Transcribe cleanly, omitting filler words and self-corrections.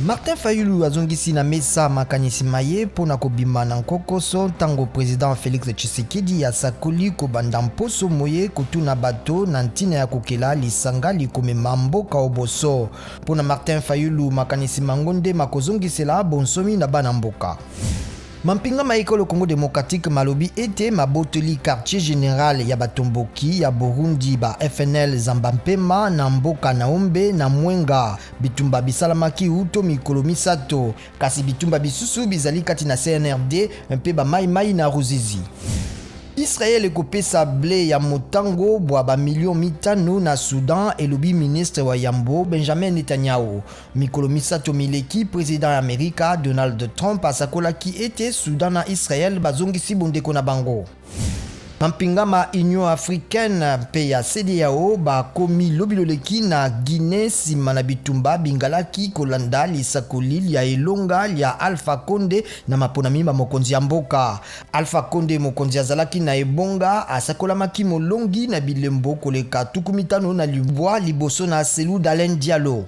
Martin Fayulu azongisi na mesa makanisi maye mpo na kobima na nkokoso ntango president Felix Tshisekedi asakoli kobanda mposo moye kotuna bato na ntina ya kokela lisanga likomema mboka oboso. Mpo na Martin Fayulu, makanisi mango nde makozongisela bonsomi na bana mboka. Mampinga ma ekolo Congo democratique malobi ete mabotoli quartier general ya batomboki ya Burundi ba FNL Zamba Mpema na mboka Naombe na Mwenga. Bitumba bisalamaki uto mikolo misato, kasi bitumba bisusu bizali kati na CNRD mpe ba Mai Mai na Ruzizi. Israël ekopesa ble ya motango bwa ba milio mitano na Soudan, elobi ministre wa yambo Benjamin Netanyahu. Mikolo misato mileki, president ya Amerika Donald Trump asakolaki ete Soudan na Israël bazongisi bondeko na bango. Mampinga ma Union africaine mpe ya CEDEAO bakomi lobi loleki na Guinee nsima na bitumba bingalaki kolanda lisakoli lya elonga lya Alpha Conde na maponami ma mokonzi ya mboka. Alpha Conde, mokonzi azalaki na ebonga, asakolamaki molongi na bilembo koleka 59 liboso na Cellou Dalein Diallo.